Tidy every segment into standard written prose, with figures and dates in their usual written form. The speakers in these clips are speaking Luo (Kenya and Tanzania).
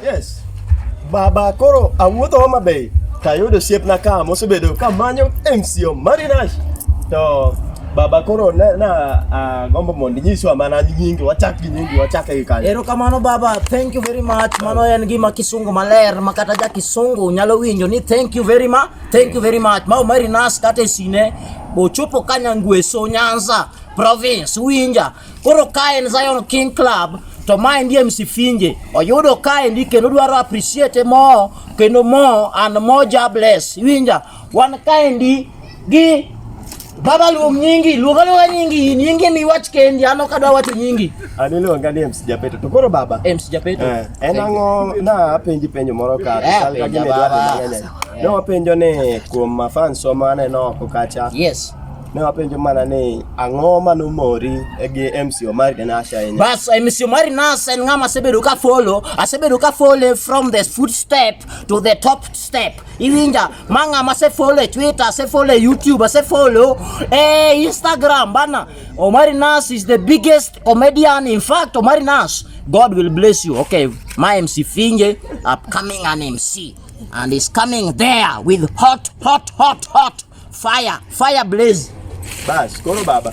Yes. Baba koro awuotho Homa Bay tayudo osiepna ka mosebedo ka manyo MC Omari Nash. To baba koro na, na agombo mondo inyiswa mana nyingi, wachak gi nyingi, wachak gi kanyo. Erokamano baba, thank you very much. Mano en gima kisungu maler ma kata ja kisungu nyalo winjo ni thank you very much, thank you very much. Ma Omari Nash kata e sine ochopo ka Nyangweso Nyanza province winja. Koro ka en Zion King Club to ma endi MC Finje oyudo ka endi kendo dwaro appreciate more kendo more and more jobless. Winja, wan ka endi gi Baba luong nyingi, luong aluonga nyingi, nyingi miwach kendi, an ok adwa wacho nyingi. An iluonga ni MC Japeto. To koro baba, MC Japeto. En ang'o na apenji penjo moro ka Eh, chal ka penja gima idwa baba. timo mang'eny. Ne wapenjo ni kuom mafans wa ma aneno oko kacha. Yes. Ne wapenjo mana ni ang'o manomori gi MC Omari Nash ahinya. Bas MC Omari Nash en ng'ama asebedo ka follow, asebedo ka follow from the footstep to the top step. Iwinja, ma ng'ama ase follow e Twitter, ase follow e YouTube, ase follow e Instagram bana. Omari Nash is the biggest comedian. In fact, Omari Nash, God will bless you. Okay, my MC Finje, upcoming an MC. And is coming there with hot, hot, hot, hot fire, fire blaze. Bas, koro baba.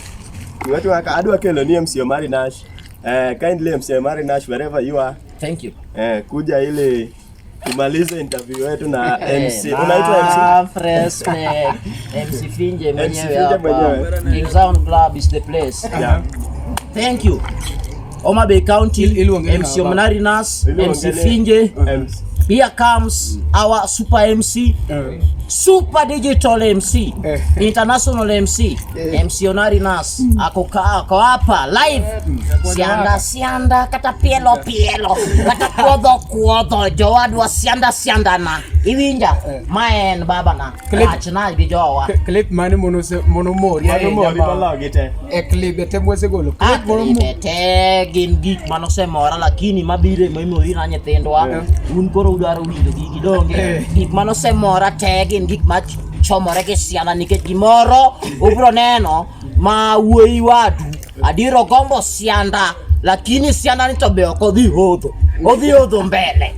Iwacho kaka adwa kelo ni MC Omari Nash. Kindly MC Omari Nash wherever you are. Thank you. Kuja ili tumalize interview yetu na MC. Unaitwa MC? Ah, Respect. MC Finje mwenyewe Finje hapa. mwenyewe. King Sound Club is the place. Yeah. Thank you. Homa Bay County, Iluonge ni MC ng'a baba? Omari Nash, Iluonge MC ni- Finje. MC. Here comes our super MC, super digital MC, international MC, MC Omari Nash. Ako ako hapa live. Sianda sianda kata pielo pielo kata kuodho kuodho jowadwa sianda sianda na. Iwinja ma en baba na. Wachna gi jowa. Clip mane monomori ahinya Manomori ma- mologi te. e clip te mwasegolo. Ah, Clip mono clipe te gin gik manosemora lakini mabiro e memory na nyithindwa un koro udwaro winjo gigi donge gik manosemora te gin gik ma chomore gi siana nikech gimoro ubro neno ma wuoyi wadu adier ogombo sianda lakini sianda ni to be ok odhi hodho odhi hodho mbele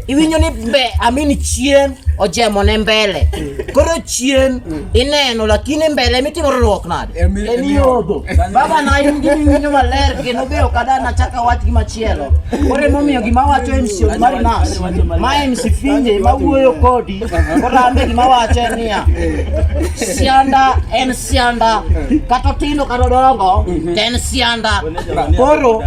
iwinjo ni mbe amini chien ojemo ne mbele koro chien ineno lakini mbele mitimo riwruok nade en ihodho baba na in gima iwinjo maler kendo be ok ada nachaka wach gimachielo koro emomiyo gima wacho MC Omari Nash ma MC Finje mawuoyo kodi koro an be gima wacho en niya sianda en sianda kata otindo kata odongo to en sianda koro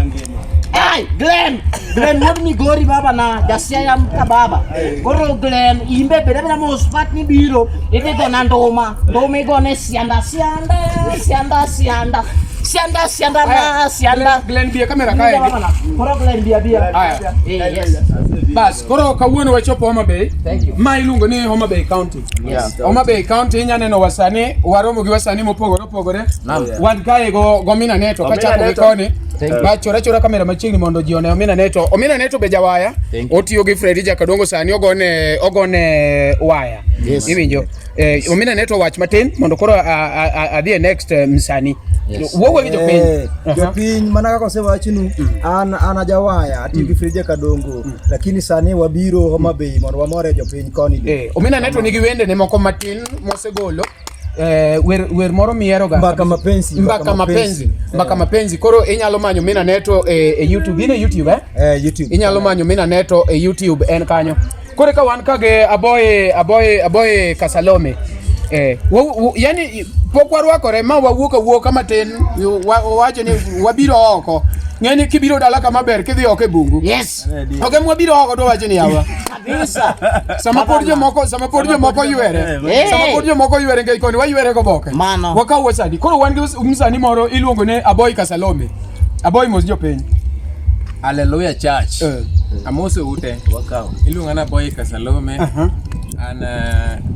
Ai, Glenn, Glenn wuod Migori baba na jasiaya ka baba. Koro Glenn imbe beda beda mos pat ni biro idhi gona nduma. Nduma igone sianda sianda sianda sianda. Sianda sianda na sianda. Glenn bie kamera kae. Baba na. Koro Glenn bia bia. Aya. Eh, yes. Bas, koro kawuono wachopo Homa Bay. Thank you. Ma iluongo ni Homa Bay County. Yes. Homa Bay County inya neno wasanii waromo gi wasanii mopogore opogore. Wan kae go Omina Neto Omina kachako gi Neto. koni. Thank you. Ba chora chora kamera machiegni mondo ji one Omina Neto. Omina Neto be jawaya. Thank you. Otiyo gi Fredi Jakadongo sani ogone waya. Yes. Iwinjo. Omina Neto wach matin mondo koro adhi e next msanii. Yes. Wuoyo gi jopiny. Jopiny mana kaka osewachnu an ajawaya atiyo gi Frija Kadongo lakini sani wabiro Homa Bay mondo wamore jopiny koni. Omina Neto nigi wendene moko matin mosegolo. Wer moro mihero ga Mbaka Mapenzi, Mbaka Mapenzi, Mbaka Mapenzi. Koro inyalo manyo Omina Neto e YouTube. In e YouTube eh? YouTube. Inyalo manyo Omina Neto e YouTube en kanyo. Koro ka wan ka gi Aboy Kasalome. Yani pok warwakore ma wawuok awuoka matin wawacho ni wabiro oko. Ng'eni kibiro dala kama ber kidhi oko e bungu. Yes. Ok em wabiro oko to wacho ni yawa. Kabisa. Sama pod jomoko sama pod jomoko ywere. Sama pod jomoko ywere nikech koni waywere goboke. Mano. Wakaw wasani. Koro wan gi msanii moro iluongo ni Aboy Kasalome. Aboy mos jopiny. Hallelujah Church. Amoso ute. Iluonga na Aboy Kasalome. An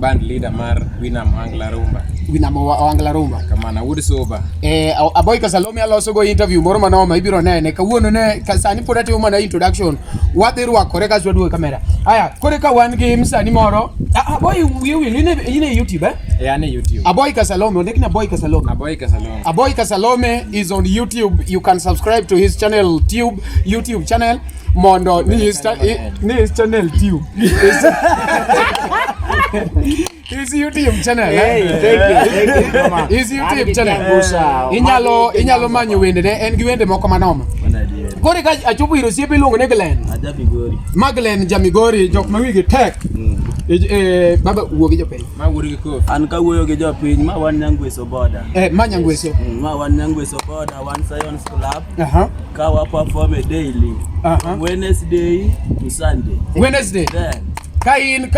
band leader mar Winam Angla Rumba. Winamo Wangla Rumba. Kamana wuod Suba. Eh, Aboy Kasalomi aloso go interview moro manoma ibiro nene. Kawuono ne ka sani pod atimo mana introduction. Wadhi rwakore kasto waduogo e kamera. Aya, koro ka wan gi msani moro. Ah, Aboy wiyi wil in e YouTube eh? Eh, an e YouTube. Aboy Kasalome, ondik ni Aboy Kasalome. Aboy Kasalome. Aboy Kasalome is on YouTube. You can subscribe to his channel Tube, YouTube channel. Mondo ni his, ni his channel Tube. His YouTube channel. Hey, eh? thank you, mama. His YouTube channel. Gusa. Inyalo manyo wendene, en gi wende moko manoma. Koro ka achopo ir osiepe iluongo ni Glenn. Aja Migori. Ma Glenn ja Migori, jok ma wigi tek. Baba wuo gi jopiny. Ma wuod gi kofi. An kawuoyo gi jopiny, ma wan Nyangweso border. Eh, ma Nyangweso. Ma wan Nyangweso border, wan Science Club. Aha. Ka wa perform daily. Wednesday to Sunday. Wednesday. Then Ka in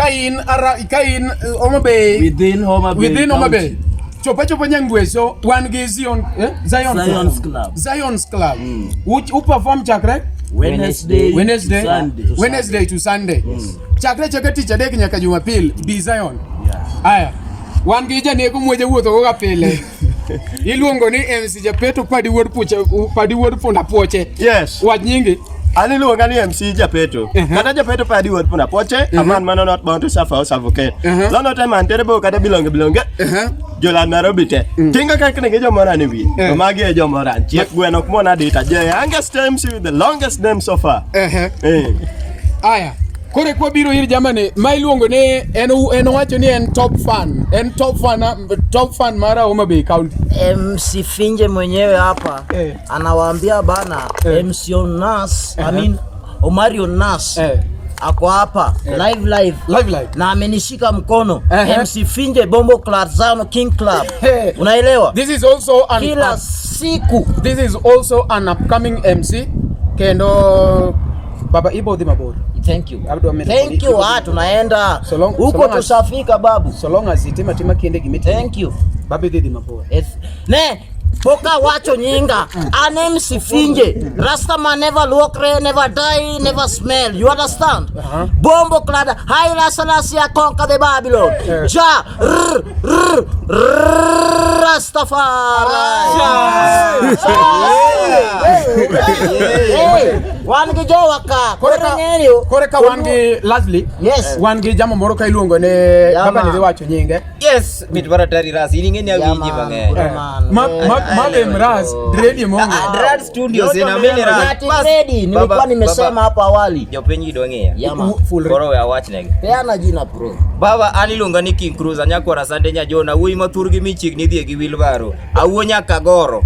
Homa Bay within Homa Bay. Within Homa County. Bay. Chopa chopa Nyangweso wan gi Zion, eh? Zion Zion's Club. Zion's Club. Which u perform chakre? Wednesday, Wednesday to Sunday. Wednesday to Sunday. Chakre chakre tich adek nyaka Jumapil bi Zion. Yeah. Aya. Wan gi janeko mweje wuotho go ga pile. Iluongo ni MC Japeto Padi wuod Puche Padi wuod Punda Puoche. Yes. Wach nyingi. An iluonga ni MC Japeto. Kata Japeto Padi wuod Punda Poche, a man mano not born to suffer or suffocate. Lono te man tere bo kata bilonge bilonge. Joland Nairobi te. Tinga kaka nigi jomora ni wiye. To magi e jomora. Chiek gweno ok mona dita. The youngest MC with the longest name so far. Eh. Aya. Koro kwa biro ir jamani, ma iluongo ni en owacho ni en top fan. En top fan mar Homa Bay County. MC Finje mwenyewe hapa Eh. anawaambia bana Eh. MC Onas, I mean Omario Nas Eh. ako hapa live live Live live. na amenishika mkono. MC Finje Bombo Club Zano King Club. Hey. Unaelewa? This is also an Kila siku This is also an upcoming MC. Kendo baba ibo dhi mabor. Thank you. Abdo amedo Thank you. Ah, tunaenda So huko long as- tushafika babu. So long as itimo atima kende gimitimo. Thank you. Baba idhi dhi mabor. Ne poka wacho nyinga an MC Finje Rastaman never luokre, never die, never smell, you understand? Bombo clad Haile Selassie conquer the Babylon. Ja r r r Rastafari. Hey, wan gi jowa ka Kore koro ka, ng'eyo kore ka wan gi Leslie. Yes. Wan gi jamo moro ka iluongo ni Jama. baba ni dhi wacho nyinge. Yes, mit maratari ras, in ing'e ni awinji mang'eny. Man. Ma be mras, dread monge. Ah, Dread Studios ina mini ras. Ati ready, nilikuwa nimesema hapo awali. Jopiny gi dwa ng'iya. Yama. Full Koro we awachnegi. Peana jina bro. Baba an iluonga ni King Cruiser, nyakwara Sande Nyajona, wuoyi ma thurgi michiegni dhie gi wheelbarrow. Awuo nyaka goro.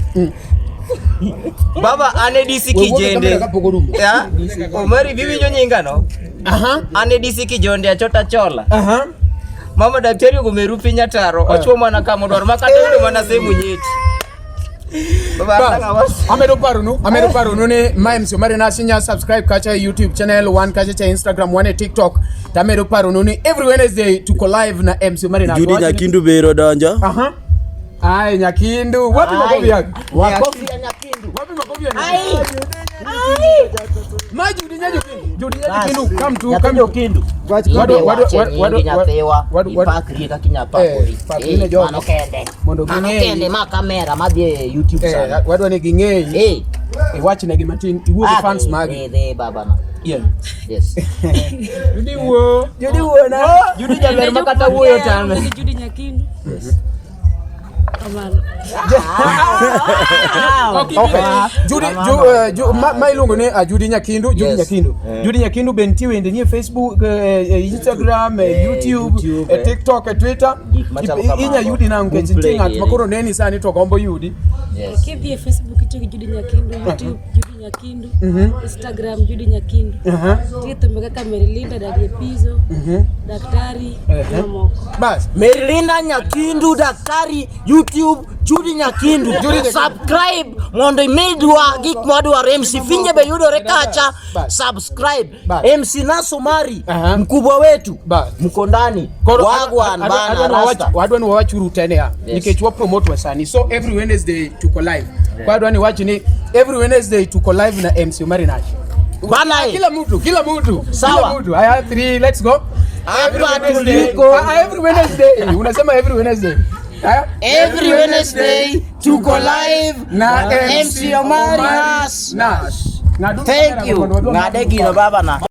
Baba an e DC We wuok e Kijende. kamera kapok orumo. Ya? Omari biwinjo nyinga no? Aha. An e DC Kijonde achota chola. Aha. Mama daktari ogomeru piny ataro, ochuo mana kama odwaro, ma kata yudo mana sehemu nyeti. Baba, Bas, an ang'o- amedo paronu ni ma MC Omari Nasi nya subscribe kacha e YouTube channel wan kacha cha Instagram wan e TikTok tamedo paronu ni every Wednesday tuko live na MC Omari Nasi. Judy Nyakindu biro donjo. Aha. Ai Nyakindu, wapi makofi yako? Makofi ya Nyakindu. Wapi makofi ya Ai. Nyakindu? Ma Judy Nyakindu. Judy Nyakindu, come to Nyathi come to. Jokindu. Wadu- Wache nyingi nyathiwa, ipakrie kaka inyapakori. Eh, pakri ne jogi. Mano kende. Mondo Mano ging'eyi. kende ma kamera madhi e YouTube Eh, sana. wadwa ni ging'eyi. Eh. Iwachnegi matin, iwuo gi Ah, fans dhi, magi. dhi, dhi, babana. Yeah. Yes. Judy wuo. Judy wuona. Judy jaber ma kata wuoyo tame. Judy Nyakindu. Kamano. Okay. Judy, ma iluongo ni Judy Nyakindu, Judy Yes. Nyakindu. Judy Nyakindu be nitie wende nie Facebook, Instagram, YouTube, YouTube, TikTok, Twitter. Gik machalo kamago. Inya yudi nang'o nikech nitie Boomplay ng'at ma eri. koro neni sani to gombo yudi. Yes. Kidhi e Facebook itiyo gi Judy Nyakindu, YouTube Judy Nyakindu, Instagram Judy Nyakindu. Nitie thumbe kaka Merilinda, Daddy Epizo, Daktari, mamoko. Bas. Merilinda Nyakindu, Daktari, YouTube, Judy Nyakindu. Judy Nyakindu. Subscribe mondo imedwa gik mwadwaro. MC Finje be yudore kacha. Bas. Subscribe. Bas. MC Nasomari, Aha. mkubwa wetu. Bas. Mko ndani. Koro Wagwan bana rasta. wadwa ni wawach uru tene ya Yes. nikech wa promote wasanii so every Wednesday tuko live. Kwa wadwa ni wach ni every Wednesday tuko live na MC Omari Nash. Bana eh. Kila mtu, kila mtu. Sawa. Kila mtu. Haya, three, let's go. Every Hapa Wednesday. tuliko. Ah, every Wednesday. Unasema every Wednesday. Every Wednesday tuko live na MC Omari Nash. Nash. Thank you. Ng'ade gino baba na.